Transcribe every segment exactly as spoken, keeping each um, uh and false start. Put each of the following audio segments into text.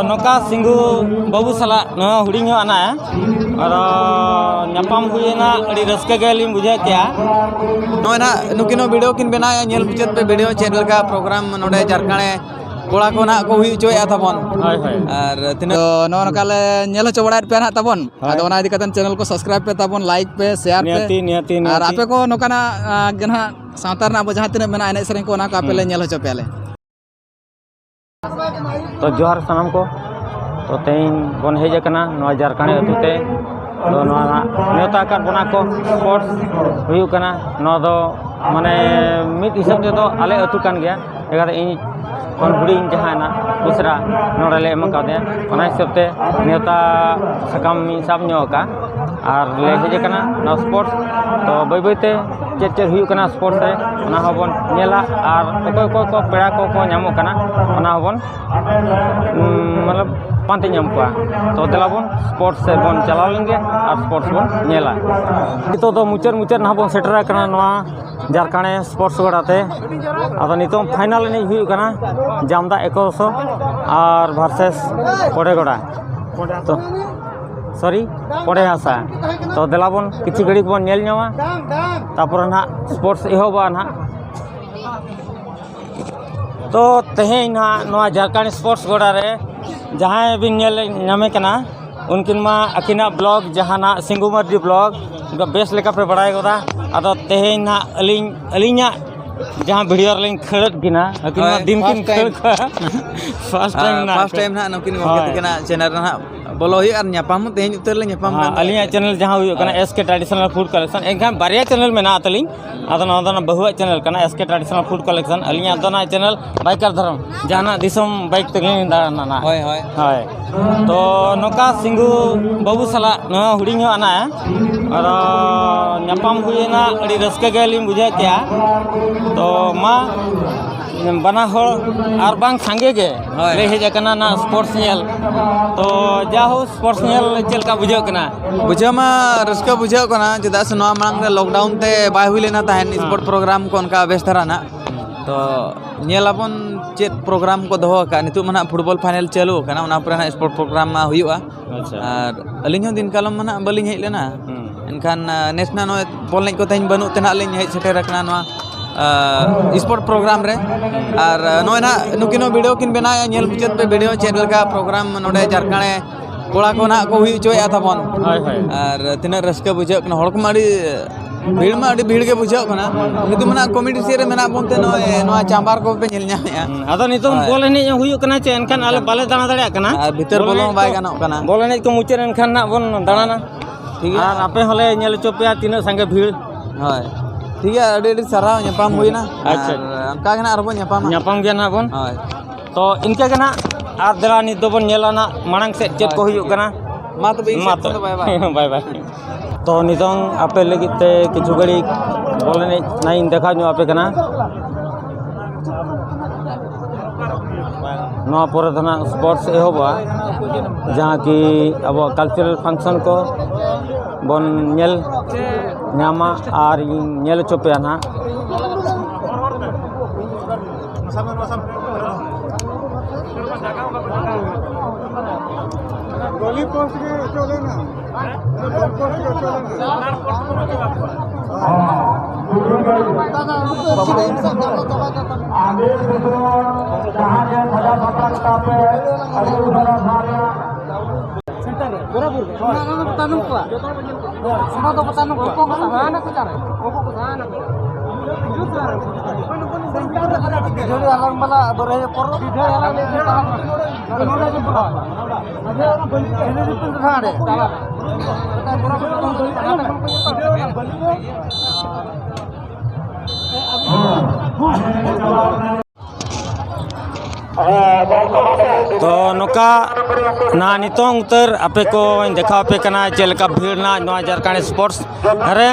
ᱱᱚᱝᱠᱟ ᱥᱤᱝᱜᱩ ᱵᱟᱹᱵᱩ ᱥᱟᱞᱟᱜ ᱱᱚᱣᱟ ᱦᱩᱰᱤᱧ ᱧᱚᱜ ᱟᱱᱟ ᱟᱫᱚ ᱧᱟᱯᱟᱢ ᱦᱩᱭᱮᱱᱟ, ᱟᱹᱰᱤ ᱨᱟᱹᱥᱠᱟᱹ ᱜᱮᱞᱤᱧ ᱵᱩᱡᱷᱟᱹᱣ ᱠᱮᱜᱼᱟ᱾ ᱱᱚᱜᱼᱚᱭ ᱱᱟᱦᱟᱜ ᱱᱩᱠᱤᱱ ᱦᱚᱸ ᱵᱷᱤᱰᱤᱭᱳ ᱠᱤᱱ ᱵᱮᱱᱟᱣᱮᱫᱼᱟ, ᱧᱮᱞ ᱢᱩᱪᱟᱹᱫ ᱯᱮ ᱵᱷᱤᱰᱤᱭᱳ ᱪᱮᱫ ᱞᱮᱠᱟ ᱯᱨᱳᱜᱨᱟᱢ ᱱᱚᱰᱮ ᱡᱷᱟᱲᱠᱷᱚᱸᱰ ᱨᱮ ᱠᱚᱲᱟ ᱠᱚ ᱱᱟᱦᱟᱜ ᱠᱚ ᱦᱩᱭ ᱦᱚᱪᱚᱭᱮᱫᱼᱟ ᱛᱟᱵᱚᱱ᱾ ᱦᱳᱭ, ᱦᱳᱭ᱾ ᱟᱨ ᱛᱤᱱᱟᱹᱜ ᱛᱚ ᱱᱚᱜᱼᱚ ᱱᱚᱝᱠᱟ ᱞᱮ ᱧᱮᱞ ᱦᱚᱪᱚ ᱵᱟᱲᱟᱭᱮᱫ ᱯᱮᱭᱟ ᱱᱟᱦᱟᱜ ᱛᱟᱵᱚᱱ᱾ ᱦᱳᱭ᱾ ᱟᱫᱚ ᱚᱱᱟ ᱤᱫᱤ ᱠᱟᱛᱮ ᱪᱮᱱᱮᱞ ᱠᱚ ᱥᱟᱵᱥᱠᱨᱟᱭᱤᱵ ᱯᱮ ᱛᱟᱵᱚᱱ, ᱞᱟᱭᱤᱠ ᱯᱮ, ᱥᱮᱭᱟᱨ ᱯᱮ᱾ ᱱᱤᱦᱟᱹᱛᱤ, ᱱᱤᱦᱟᱹᱛᱤ, ᱟᱨ ᱱᱤᱦᱟᱹᱛᱤ᱾ ᱟᱯᱮ ᱠᱚ ᱱᱚᱝᱠᱟᱱᱟᱜ, ᱟᱸ, ᱜᱮ ᱱᱟᱦᱟᱜ ᱥᱟᱶᱛᱟ ᱨᱮᱱᱟᱜ ᱟᱵᱚ ᱡᱟᱦᱟᱸ ᱛᱤᱱᱟᱹᱜ ᱢᱮᱱᱟᱜᱼᱟ, ᱮᱱᱮᱡ ᱥᱮᱨᱮᱧ ᱠᱚ, ᱚᱱᱟ ᱠᱚ ᱟᱯᱮ ᱞᱮ ᱦᱩᱸ᱾ ᱧᱮᱞ ᱦᱚᱪᱚ ᱯᱮᱭᱟ ᱞᱮ᱾ ᱛᱚ ᱡᱚᱦᱟᱨ ᱥᱟᱱᱟᱢ ᱠᱚ᱾ ᱛᱚ ᱛᱮᱦᱮᱧ ᱵᱚᱱ ᱦᱮᱡ ᱟᱠᱟᱱᱟ ᱱᱚᱣᱟ ᱡᱷᱟᱲᱠᱷᱚᱸᱰ ᱟᱹᱛᱩ ᱛᱮ᱾ ᱛᱚ ᱱᱚᱣᱟ ᱱᱮᱣᱛᱟ ᱟᱠᱟᱫ ᱵᱚᱱᱟ ᱠᱚ, ᱥᱯᱳᱨᱴᱥ ᱦᱩᱭᱩᱜ ᱠᱟᱱᱟ᱾ ᱱᱚᱣᱟ ᱫᱚ ᱢᱟᱱᱮ ᱢᱤᱫ ᱦᱤᱥᱟᱹᱵ ᱛᱮᱫᱚ ᱟᱞᱮ ᱟᱹᱛᱩ ᱠᱟᱱ ᱜᱮᱭᱟ᱾ ᱪᱮᱠᱟᱛᱮ ᱤᱧ ᱠᱷᱚᱱ ᱦᱩᱰᱤᱧ ᱡᱟᱦᱟᱸᱭ ᱱᱟᱜ ᱩᱥᱟᱹᱨᱟ ᱱᱚᱰᱮ ᱞᱮ ᱮᱢ ᱠᱟᱣᱫᱮᱭᱟ, ᱚᱱᱟ ᱦᱤᱥᱟᱹᱵ ᱛᱮ ᱱᱮᱣᱛᱟ ᱥᱟᱠᱟᱢ ᱤᱧ ᱥᱟᱵ ᱧᱚᱜ ᱟᱠᱟᱫᱼᱟ᱾ ᱟᱨ ᱞᱮ ᱦᱮᱡ ᱟᱠᱟᱱᱟ ᱱᱚᱣᱟ ᱥᱯᱳᱨᱴᱥ᱾ ᱛᱚ ᱵᱟᱹᱭ ᱵᱟᱹᱭ ᱛᱮ ᱪᱮᱫ ᱪᱮᱫ ᱦᱩᱭᱩᱜ ᱠᱟᱱᱟ ᱥᱯᱳᱨᱴᱥ ᱨᱮ, ᱚᱱᱟ ᱦᱚᱸᱵᱚᱱ ᱧᱮᱞᱟ᱾ ᱟᱨ ᱚᱠᱚᱭ ᱚᱠᱚᱭ ᱠᱚ ᱯᱮᱲᱟ ᱠᱚᱠᱚ ᱧᱟᱢᱚᱜ ᱠᱟᱱᱟ, ᱚᱱᱟ ᱦᱚᱸᱵᱚᱱ, ᱩᱸ, ᱢᱚᱛᱞᱚᱵ, ᱯᱟᱱᱛᱮ ᱧᱟᱢ ᱠᱚᱣᱟ᱾ ᱛᱚ ᱫᱮᱞᱟ ᱵᱚᱱ ᱥᱯᱳᱨᱴᱥ ᱥᱮᱫ ᱵᱚᱱ ᱪᱟᱞᱟᱣ ᱞᱮᱱ ᱜᱮ ᱟᱨ ᱥᱯᱳᱨᱴᱥ ᱵᱚᱱ ᱧᱮᱞᱟ᱾ ᱱᱤᱛᱚᱜ ᱫᱚ ᱢᱩᱪᱟᱹᱫ ᱢᱩᱪᱟᱹᱫ ᱱᱟᱦᱟᱜ ᱵᱚᱱ ᱥᱮᱴᱮᱨ ᱟᱠᱟᱱᱟ ᱱᱚᱣᱟ ᱡᱷᱟᱲᱠᱷᱚᱸᱰ ᱥᱯᱳᱨᱴᱥ ᱜᱚᱰᱟ ᱛᱮ᱾ ᱟᱫᱚ ᱱᱤᱛᱚᱝ ᱯᱷᱟᱭᱱᱟᱞ ᱮᱱᱮᱡ ᱦᱩᱭᱩᱜ ᱠᱟᱱᱟ ᱡᱟᱢᱫᱟ ᱮᱠᱚᱥᱚ ᱟᱨ ᱵᱷᱟᱨᱥᱮᱥ ᱯᱚᱲᱮᱜᱚᱲᱟ᱾ ᱛᱚ, ᱥᱚᱨᱤ, ᱯᱚᱲᱮ ᱦᱟᱥᱟ᱾ ᱛᱚ ᱫᱮᱞᱟ ᱵᱚᱱ ᱠᱤᱪᱷᱩ ᱜᱷᱟᱹᱲᱤᱡ ᱵᱚᱱ ᱧᱮᱞ ᱧᱚᱜᱟ, ᱛᱟᱯᱚᱨᱮ ᱱᱟᱦᱟᱜ ᱥᱯᱳᱨᱴᱥ ᱮᱦᱚᱵᱚᱜᱼᱟ ᱱᱟᱦᱟᱜ᱾ ᱛᱚ ᱛᱮᱦᱮᱧ ᱱᱟᱦᱟᱜ ᱱᱚᱣᱟ ᱡᱷᱟᱲᱠᱷᱚᱸᱰ ᱥᱯᱳᱨᱴᱥ ᱜᱚᱰᱟ ᱨᱮ ᱡᱟᱦᱟᱸᱭ ᱵᱤᱱ ᱧᱮᱞ ᱧᱟᱢᱮ ᱠᱟᱱᱟ, ᱩᱱᱠᱤᱱ ᱢᱟ ᱟᱹᱠᱤᱱᱟᱜ ᱵᱞᱚᱜ ᱡᱟᱦᱟᱸ ᱱᱟᱜ ᱥᱤᱝᱜᱩ ᱢᱟᱨᱰᱤ ᱵᱞᱚᱜ, ᱚᱱᱠᱟ ᱵᱮᱥ ᱞᱮᱠᱟ ᱯᱮ ᱵᱟᱲᱟᱭ ᱜᱚᱫᱟ᱾ ᱟᱫᱚ ᱛᱮᱦᱮᱧ ᱱᱟᱦᱟᱜ ᱟᱹᱞᱤᱧ, ᱟᱹᱞᱤᱧᱟᱜ ᱡᱟᱦᱟᱸ ᱵᱷᱤᱰᱤᱭᱳ ᱨᱮᱞᱤᱧ ᱠᱷᱟᱹᱲᱮᱫ ᱠᱤᱱᱟ, ᱟᱹᱠᱤᱱ ᱢᱟ ᱦᱳᱭ, ᱫᱤᱱ ᱠᱤᱱ first ᱠᱷᱟᱹᱲ time᱾ ᱠᱚᱣᱟ᱾ ᱯᱷᱟᱥᱴ ᱴᱟᱭᱤᱢ ᱟᱨ ᱱᱟᱦᱟᱜ᱾ ᱯᱷᱟᱥᱴ ᱴᱟᱭᱤᱢ ᱱᱟᱦᱟᱜ ᱱᱩᱠᱤᱱ ᱜᱚᱢᱠᱮ ᱦᱳᱭ᱾ ᱛᱟᱹᱠᱤᱱᱟᱜ ᱪᱮᱱᱮᱞ ᱨᱮ ᱱᱟᱦᱟᱜ ᱵᱚᱞᱚ ᱦᱩᱭᱩᱜᱼᱟ ᱟᱨ ᱧᱟᱯᱟᱢ ᱦᱚᱸ ᱛᱮᱦᱮᱧ ᱩᱛᱟᱹᱨ ᱞᱮ ᱧᱟᱯᱟᱢ ᱦᱮᱸ, ᱠᱟᱱ ᱜᱮᱭᱟ᱾ ᱟᱹᱞᱤᱧᱟᱜ ᱪᱮᱱᱮᱞ ᱡᱟᱦᱟᱸ ᱦᱩᱭᱩᱜ ᱠᱟᱱᱟ ᱦᱳᱭ᱾ S K Traditional Food Collection, ᱮᱱᱠᱷᱟᱱ ᱵᱟᱨᱭᱟ ᱪᱮᱱᱮᱞ ᱢᱮᱱᱟᱜᱼᱟ ᱛᱟᱹᱞᱤᱧ᱾ ᱟᱫᱚ ᱱᱚᱣᱟ ᱫᱚ ᱚᱱᱟ ᱵᱟᱹᱦᱩᱣᱟᱜ ᱪᱮᱱᱮᱞ ᱠᱟᱱᱟ, S K Traditional Food Collection᱾ ᱟᱹᱞᱤᱧᱟᱜ ᱫᱚ ᱚᱱᱟ ᱪᱮᱱᱮᱞ ᱵᱟᱭᱠᱟᱨ ᱫᱷᱚᱨᱚᱢ, ᱡᱟᱦᱟᱱᱟᱜ ᱫᱤᱥᱚᱢ ᱵᱟᱭᱤᱠ ᱛᱮᱜᱮᱞᱤᱧ ᱫᱟᱬᱟᱱᱟ ᱱᱟᱦᱟᱜ᱾ ᱦᱳᱭ, ᱦᱳᱭ᱾ ᱦᱳᱭ᱾ ᱛᱚ ᱱᱚᱝᱠᱟ ᱥᱤᱝᱜᱩ ᱵᱟᱹᱵᱩ ᱥᱟᱞᱟᱜ ᱱᱚᱣᱟ ᱦᱩᱰᱤᱧ ᱧᱚᱜ ᱟᱱᱟ ᱟᱫᱚ ᱧᱟᱯᱟᱢ ᱦᱩᱭᱮᱱᱟ, ᱟᱹᱰᱤ ᱨᱟᱹᱥᱠᱟᱹ ᱜᱮᱞᱤᱧ ᱵᱩᱡᱷᱟᱹᱣ ᱠᱮᱜᱼᱟ᱾ ᱛᱚ ᱢᱟ ᱵᱟᱱᱟ ᱦᱚᱲ ᱟᱨ ᱵᱟᱝ ᱥᱟᱸᱜᱮ ᱜᱮ ᱦᱳᱭ᱾ ᱞᱮ ᱦᱮᱡ ᱟᱠᱟᱱᱟ ᱱᱟ ᱥᱯᱳᱨᱴᱥ ᱧᱮᱞ᱾ ᱛᱚ ᱡᱟᱦᱳ ᱥᱯᱳᱨᱴᱥ ᱧᱮᱞ ᱪᱮᱫ ᱞᱮᱠᱟ ᱵᱩᱡᱷᱟᱹᱜ ᱠᱟᱱᱟ? ᱵᱩᱡᱷᱟᱹᱣ ᱢᱟ ᱨᱟᱹᱥᱠᱟᱹ ᱵᱩᱡᱷᱟᱹᱜ ᱠᱟᱱᱟ, ᱪᱮᱫᱟᱜ ᱥᱮ ᱱᱚᱣᱟ ᱢᱟᱲᱟᱝ ᱨᱮ ᱞᱚᱠᱰᱟᱣᱩᱱ ᱛᱮ ᱵᱟᱭ ᱦᱩᱭ ᱞᱮᱱᱟ ᱛᱟᱦᱮᱸᱫ ᱦᱮᱸ᱾ ᱥᱯᱳᱨᱴ ᱯᱨᱳᱜᱨᱟᱢ ᱠᱚ ᱚᱱᱠᱟ ᱵᱮᱥ ᱫᱷᱟᱨᱟ ᱱᱟᱜ᱾ ᱛᱚ ᱧᱮᱞ ᱟᱵᱚᱱ ᱪᱮᱫ ᱯᱨᱳᱜᱨᱟᱢ ᱠᱚ ᱫᱚᱦᱚ ᱟᱠᱟᱫᱼᱟ᱾ ᱱᱤᱛᱚᱜ ᱢᱟ ᱱᱟᱦᱟᱜ ᱯᱷᱩᱴᱵᱚᱞ ᱯᱷᱟᱭᱱᱮᱞ ᱪᱟᱹᱞᱩ ᱟᱠᱟᱱᱟ, ᱚᱱᱟ ᱯᱚᱨᱮ ᱱᱟᱦᱟᱜ ᱥᱯᱳᱨᱴ ᱯᱨᱳᱜᱨᱟᱢ ᱢᱟ ᱦᱩᱭᱩᱜᱼᱟ᱾ ᱟᱪᱪᱷᱟ᱾ ᱟᱨ ᱟᱹᱞᱤᱧ ᱦᱚᱸ ᱫᱤᱱ ᱠᱟᱞᱚᱢ ᱢᱟ ᱱᱟᱦᱟᱜ ᱵᱟᱹᱞᱤᱧ ᱦᱮᱡ ᱞᱮᱱᱟ᱾ ᱦᱩᱸ᱾ ᱮᱱᱠᱷᱟᱱ, ᱟ, ᱱᱮᱥ ᱱᱟᱦᱟᱜ ᱱᱚᱜᱼᱚᱭ ᱵᱚᱞ ᱮᱱᱮᱡ ᱠᱚ ᱛᱮᱦᱮᱧ ᱵᱟᱹᱱᱩᱜ ᱛᱮ ᱱᱟᱦᱟᱜ ᱞᱤᱧ ᱦᱮᱡ ᱥᱮᱴᱮᱨ ᱟᱠᱟᱱᱟ ᱱᱚᱣᱟ, ᱟ, ᱥᱯᱳᱨᱴ ᱯᱨᱳᱜᱨᱟᱢ ᱨᱮ᱾ ᱟᱨ, ᱟ, ᱱᱚᱜᱼᱚᱭ ᱱᱟᱦᱟᱜ ᱱᱩᱠᱤᱱ ᱦᱚᱸ ᱵᱷᱤᱰᱤᱭᱳ ᱠᱤᱱ ᱵᱮᱱᱟᱣᱮᱫᱼᱟ, ᱧᱮᱞ ᱢᱩᱪᱟᱹᱫ ᱯᱮ ᱵᱷᱤᱰᱤᱭᱳ ᱪᱮᱫ ᱞᱮᱠᱟ ᱯᱨᱳᱜᱨᱟᱢ ᱱᱚᱰᱮ ᱡᱷᱟᱨᱠᱷᱚᱸᱰ ᱠᱚᱲᱟ ᱠᱚ ᱱᱟᱦᱟᱜ ᱠᱚ ᱦᱩᱭ ᱦᱚᱪᱚᱭᱮᱫᱼᱟ ᱛᱟᱵᱚᱱ᱾ ᱦᱳᱭ, ᱦᱳᱭ᱾ ᱟᱨ ᱛᱤᱱᱟᱹᱜ ᱨᱟᱹᱥᱠᱟᱹ ᱵᱩᱡᱷᱟᱹᱜ ᱠᱟᱱᱟ, ᱦᱚᱲ ᱠᱚᱢᱟ ᱟᱹᱰᱤ ᱵᱷᱤᱲ ᱢᱟ ᱟᱹᱰᱤ ᱵᱷᱤᱲ ᱜᱮ ᱵᱩᱡᱷᱟᱹᱜ ᱠᱟᱱᱟ, ᱠᱤᱱᱛᱩ ᱢᱟᱱᱮ ᱠᱚᱢᱤᱴᱤ ᱥᱮᱫ ᱨᱮ ᱢᱮᱱᱟᱜ ᱵᱚᱱ ᱛᱮ ᱱᱚᱜᱼᱚᱭ ᱱᱚᱣᱟ ᱪᱟᱢᱵᱟᱨ ᱠᱚᱯᱮ ᱧᱮᱞ ᱧᱟᱢᱮᱫᱼᱟ᱾ ᱦᱩᱸ, ᱟᱫᱚ ᱱᱤᱛᱚᱝ ᱦᱳᱭ᱾ ᱵᱚᱞ ᱮᱱᱮᱡ ᱦᱚᱸ ᱦᱩᱭᱩᱜ ᱠᱟᱱᱟ ᱪᱮ, ᱮᱱᱠᱷᱟᱱ ᱟᱞᱮ ᱵᱟᱞᱮ ᱫᱟᱬᱟ ᱫᱟᱲᱮᱭᱟᱜ ᱠᱟᱱᱟ᱾ ᱟᱨ ᱵᱷᱤᱛᱟᱹᱨ ᱵᱚᱞ ᱵᱚᱞᱚ ᱮᱱᱮᱡ ᱦᱚᱸ ᱵᱟᱭ ᱠᱚ, ᱜᱟᱱᱚᱜ ᱠᱟᱱᱟ᱾ ᱵᱚᱞ ᱮᱱᱮᱡ ᱠᱚ ᱢᱩᱪᱟᱹᱫ ᱮᱱᱠᱷᱟᱱ ᱱᱟᱜ ᱵᱚᱱ ᱫᱟᱬᱟᱱᱟ᱾ ᱴᱷᱤᱠ ᱜᱮᱭᱟ᱾ ᱟᱨ ᱟᱯᱮ ᱦᱚᱸᱞᱮ ᱧᱮᱞ ᱦᱚᱪᱚ ᱯᱮᱭᱟ ᱛᱤᱱᱟᱹᱜ ᱥᱟᱸᱜᱮ ᱵᱷᱤᱲ᱾ ᱦᱳᱭ, ᱴᱷᱤᱠ ᱜᱮᱭᱟ, ᱟᱹᱰᱤ ᱟᱹᱰᱤ ᱥᱟᱨᱦᱟᱣ, ᱧᱟᱯᱟᱢ ᱦᱩᱭᱱᱟ᱾ ᱟᱪᱪᱷᱟ᱾ ᱟᱨ ᱚᱱᱠᱟ ᱜᱮ ᱱᱟᱜ ᱟᱨᱦᱚᱸ ᱵᱚᱱ ᱧᱟᱯᱟᱢᱟ᱾ ᱧᱟᱯᱟᱢ ᱜᱮᱭᱟ ᱱᱟᱜ ᱵᱚᱱ᱾ ᱦᱳᱭ᱾ ᱛᱚ ᱤᱱᱠᱟᱹ ᱜᱮ ᱱᱟᱜ, ᱟᱨ ᱫᱮᱞᱟ ᱱᱤᱛ ᱫᱚᱵᱚᱱ ᱧᱮᱞᱟ ᱱᱟᱜ ᱢᱟᱲᱟᱝ ᱥᱮᱫ ᱪᱮᱫ ᱠᱚ ᱦᱳᱭ᱾ ᱦᱩᱭᱩᱜ ᱠᱟᱱᱟ᱾ ᱢᱟ ᱛᱚᱵᱮ ᱤᱧ ᱢᱟ ᱥᱮᱫ ᱠᱷᱚᱱ ᱛᱚᱵᱮ᱾ ᱫᱚ ᱵᱟᱭ ᱵᱟᱭ᱾ ᱵᱟᱭ ᱵᱟᱭ᱾ ᱛᱚ ᱱᱤᱛᱚᱝ ᱟᱯᱮ ᱞᱟᱹᱜᱤᱫ ᱛᱮ ᱠᱤᱪᱷᱩ ᱜᱷᱟᱹᱲᱤᱡ ᱵᱚᱞ ᱮᱱᱮᱡ ᱱᱟᱜ ᱤᱧ ᱫᱮᱠᱷᱟᱣ ᱧᱚᱜ ᱟᱯᱮ ᱠᱟᱱᱟ᱾ ᱱᱚᱣᱟ ᱯᱚᱨᱮ ᱫᱚ ᱱᱟᱜ ᱥᱯᱳᱨᱴᱥ ᱮᱦᱚᱵᱚᱜᱼᱟ, ᱡᱟᱦᱟᱸ ᱠᱤ ᱟᱵᱚᱣᱟᱜ ᱠᱟᱞᱪᱟᱨᱟᱞ ᱯᱷᱟᱝᱥᱚᱱ ᱠᱚ ᱵᱚᱱ ᱧᱮᱞ ᱧᱟᱢᱟ ᱟᱨ ᱤᱧ ᱧᱮᱞ ᱦᱚᱪᱚ ᱯᱮᱭᱟ ᱱᱟᱜ᱾ ᱥᱮᱱᱴᱟᱨ ᱨᱮ, ᱵᱚᱨᱟᱵᱚᱨ ᱜᱮ᱾ ᱚᱱᱟ ᱫᱚ ᱛᱟᱭᱱᱚᱢ ᱠᱚᱣᱟ᱾ ᱚᱱᱟ ᱫᱚ ᱛᱟᱭᱱᱚᱢ ᱠᱚᱣᱟ᱾ ᱩᱱᱠᱩ ᱠᱚ ᱥᱟᱦᱟᱱᱟ ᱠᱚ ᱪᱟᱨᱮ᱾ ᱩᱱᱠᱩ ᱠᱚ ᱥᱟᱦᱟᱱᱟ ᱠᱚ᱾ ᱵᱤᱡᱚᱞᱤ ᱟᱞᱟᱝ ᱵᱟᱞᱟ ᱵᱟᱹᱨᱦᱟᱹᱭ ᱯᱚᱨᱚᱵᱽ᱾ ᱵᱤᱡᱚᱞᱤ ᱟᱞᱟᱝ ᱞᱟᱹᱭ ᱛᱟᱦᱮᱸ ᱠᱟᱱᱟ᱾ ᱱᱚᱰᱮ ᱜᱮ ᱵᱚᱞᱚ᱾ ᱟᱫᱚ ᱚᱱᱟ ᱵᱟᱹᱞᱤ ᱨᱮ᱾ ᱪᱤᱞᱤ ᱫᱤᱯᱤᱞ ᱫᱚ ᱦᱟᱸᱰᱮ᱾ ᱪᱟᱞᱟᱜ᱾ ᱛᱚ ᱱᱚᱝᱠᱟ ᱱᱟ ᱱᱤᱛᱚᱝ ᱩᱛᱟᱹᱨ ᱟᱯᱮ ᱠᱚᱧ ᱫᱮᱠᱷᱟᱣ ᱟᱯᱮ ᱠᱟᱱᱟ ᱪᱮᱫ ᱞᱮᱠᱟ ᱵᱷᱤᱲ ᱱᱟ ᱱᱚᱣᱟ ᱡᱷᱟᱨᱠᱷᱚᱸᱰ ᱥᱯᱳᱨᱴᱥ ᱨᱮ᱾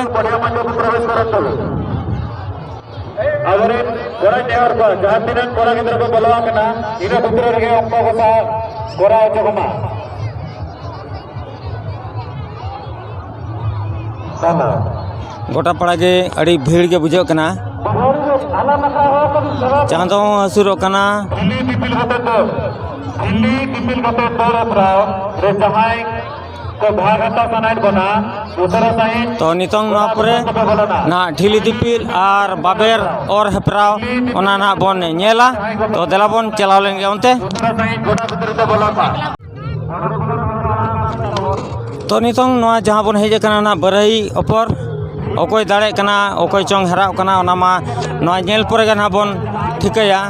ᱟᱵᱚᱨᱮᱱ ᱠᱚᱲᱟ ᱱᱮᱦᱚᱨ ᱠᱚ ᱡᱟᱦᱟᱸ ᱛᱤᱱᱟᱹᱜ ᱠᱚᱲᱟ ᱜᱤᱫᱽᱨᱟᱹ ᱠᱚ ᱵᱚᱞᱚ ᱟᱠᱟᱱᱟ, ᱤᱱᱟᱹ ᱵᱷᱤᱛᱨᱤ ᱨᱮᱜᱮ ᱚᱠᱛᱚ ᱠᱚ ᱥᱟᱶ ᱠᱚᱨᱟᱣ ᱦᱚᱪᱚ ᱠᱚᱢᱟ᱾ ᱜᱚᱴᱟ ᱯᱟᱲᱟ ᱜᱮ ᱟᱹᱰᱤ ᱵᱷᱤᱲ ᱜᱮ ᱵᱩᱡᱷᱟᱹᱜ ᱠᱟᱱᱟ᱾ ᱪᱟᱸᱫᱚ ᱦᱚᱸ ᱦᱟᱹᱥᱩᱨᱚᱜ ᱠᱟᱱᱟ᱾ ᱫᱤᱞᱞᱤ ᱫᱤᱯᱤᱞ ᱠᱟᱛᱮ ᱫᱚ, ᱫᱤᱞᱞᱤ ᱫᱤᱯᱤᱞ ᱠᱟᱛᱮ ᱫᱚ ᱦᱮᱯᱨᱟᱣ ᱨᱮ ᱡᱟᱦᱟᱸᱭ ᱠᱚ ᱵᱷᱟᱜᱽ ᱦᱟᱛᱟᱣ ᱥᱟᱱᱟᱭᱮᱫ ᱵᱚᱱᱟ, ᱩᱥᱟᱹᱨᱟ ᱥᱟᱺᱦᱤᱡ ᱛᱚ ᱱᱤᱛᱚᱝ ᱱᱚᱣᱟ ᱯᱚᱨᱮ ᱱᱟᱦᱟᱜ ᱴᱷᱤᱞᱤ ᱫᱤᱯᱤᱞ ᱟᱨ ᱵᱟᱵᱮᱨ ᱚᱨ ᱦᱮᱯᱨᱟᱣ ᱚᱱᱟ ᱱᱟᱦᱟᱜ ᱵᱚᱱ ᱧᱮᱞᱟ᱾ ᱛᱚ ᱫᱮᱞᱟ ᱵᱚᱱ ᱪᱟᱞᱟᱣ ᱞᱮᱱ ᱜᱮ ᱚᱱᱛᱮ᱾ ᱩᱥᱟᱹᱨᱟ ᱥᱟᱺᱦᱤᱡ ᱜᱚᱰᱟ ᱵᱷᱤᱛᱨᱤ ᱛᱮ ᱵᱚᱞᱚᱱ ᱢᱟ᱾ ᱛᱚ ᱱᱤᱛᱚᱝ ᱱᱚᱣᱟ ᱡᱟᱦᱟᱸ ᱵᱚᱱ ᱦᱮᱡ ᱟᱠᱟᱱᱟ ᱚᱱᱟ ᱵᱟᱨᱟᱦᱤ ᱚᱯᱚᱨ, ᱚᱠᱚᱭ ᱫᱟᱲᱮᱜ ᱠᱟᱱᱟ, ᱚᱠᱚᱭ ᱪᱚᱝ ᱦᱟᱨᱟᱜ ᱠᱟᱱᱟ, ᱚᱱᱟ ᱢᱟ ᱱᱚᱣᱟ ᱧᱮᱞ ᱯᱚᱨᱮ ᱜᱮ ᱱᱟᱦᱟᱜ ᱵᱚᱱ ᱴᱷᱤᱠᱟᱹᱭᱟ᱾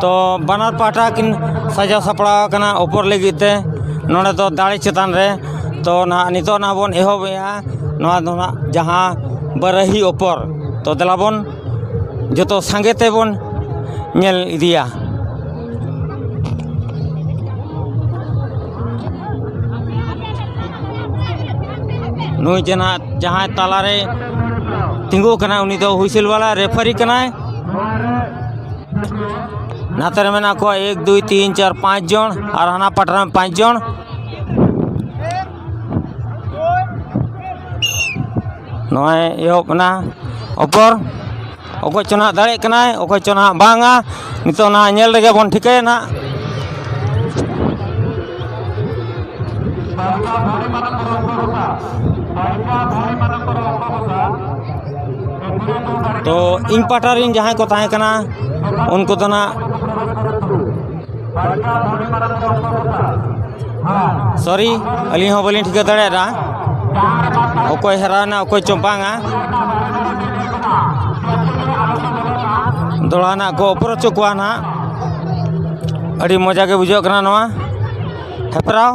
ᱛᱚ ᱵᱟᱱᱟᱨ ᱯᱟᱦᱴᱟ ᱠᱤᱱ ᱥᱟᱡᱟᱣ ᱥᱟᱯᱲᱟᱣ ᱟᱠᱟᱱᱟ ᱚᱯᱚᱨ ᱞᱟᱹᱜᱤᱫ ᱛᱮ᱾ ᱱᱚᱰᱮ ᱫᱚ ᱫᱟᱲᱮ ᱪᱮᱛᱟᱱ ᱨᱮ᱾ ᱛᱚ ᱱᱟᱦᱟᱜ ᱱᱤᱛᱚᱜ ᱱᱟᱦᱟᱜ ᱵᱚᱱ ᱮᱦᱚᱵᱮᱜᱼᱟ ᱱᱚᱣᱟ ᱫᱚ ᱱᱟᱦᱟᱜ ᱡᱟᱦᱟᱸ ᱵᱟᱨᱟᱦᱤ ᱚᱯᱚᱨ᱾ ᱛᱚ ᱫᱮᱞᱟ ᱵᱚᱱ ᱡᱚᱛᱚ ᱥᱟᱸᱜᱮ ᱛᱮᱵᱚᱱ ᱧᱮᱞ ᱤᱫᱤᱭᱟ᱾ ᱱᱩᱭ ᱡᱮ ᱱᱟᱦᱟᱜ ᱡᱟᱦᱟᱸᱭ ᱛᱟᱞᱟᱨᱮ ᱛᱤᱸᱜᱩ ᱟᱠᱟᱱᱟ, ᱩᱱᱤ ᱫᱚ ᱦᱩᱭᱥᱮᱞ ᱵᱟᱞᱟ ᱨᱮᱯᱷᱟᱨᱤ ᱠᱟᱱᱟᱭ᱾ ᱱᱟᱛᱮ ᱨᱮ ᱢᱮᱱᱟᱜ ᱠᱚᱣᱟ ᱮᱠ, ᱫᱩᱭ, ᱛᱤᱱ, ᱪᱟᱨ, ᱯᱟᱸᱪ ᱡᱚᱱ ᱟᱨ ᱦᱟᱱᱟ ᱯᱟᱴᱟ ᱨᱮ ᱯᱟᱸᱪ ᱡᱚᱱ᱾ ᱱᱚᱜᱼᱚᱭ ᱮᱦᱚᱵ ᱮᱱᱟ ᱚᱯᱚᱨ᱾ ᱚᱠᱚᱭ ᱪᱚ ᱱᱟᱦᱟᱜ ᱫᱟᱲᱮᱜ ᱠᱟᱱᱟᱭ, ᱚᱠᱚᱭ ᱪᱚ ᱱᱟᱦᱟᱜ ᱵᱟᱝᱟ᱾ ᱱᱤᱛᱚᱜ ᱱᱟᱦᱟᱜ ᱧᱮᱞ ᱨᱮᱜᱮ ᱵᱚᱱ ᱴᱷᱤᱠᱟᱹᱭᱟ ᱱᱟᱦᱟᱜ᱾ ᱛᱚ ᱤᱧ ᱯᱟᱦᱴᱟ ᱨᱮᱱ ᱡᱟᱦᱟᱸᱭ ᱠᱚ ᱛᱟᱦᱮᱸ ᱠᱟᱱᱟ, ᱩᱱᱠᱩ ᱫᱚ ᱱᱟᱦᱟᱜ ᱥᱚᱨᱤ, ᱟᱹᱞᱤᱧ ᱦᱚᱸ ᱵᱟᱹᱞᱤᱧ ᱴᱷᱤᱠᱟᱹ ᱫᱟᱲᱮᱭᱟᱫᱟ ᱚᱠᱚᱭ ᱦᱟᱨᱟᱣᱱᱟ, ᱚᱠᱚᱭ ᱪᱚ ᱵᱟᱝᱟ᱾ ᱫᱚᱦᱲᱟ ᱱᱟᱜ ᱠᱚ ᱚᱯᱚᱨ ᱦᱚᱪᱚ ᱠᱚᱣᱟ ᱱᱟᱜ᱾ ᱟᱹᱰᱤ ᱢᱚᱡᱟ ᱜᱮ ᱵᱩᱡᱷᱟᱹᱜ ᱠᱟᱱᱟ ᱱᱚᱣᱟ ᱦᱮᱯᱨᱟᱣ᱾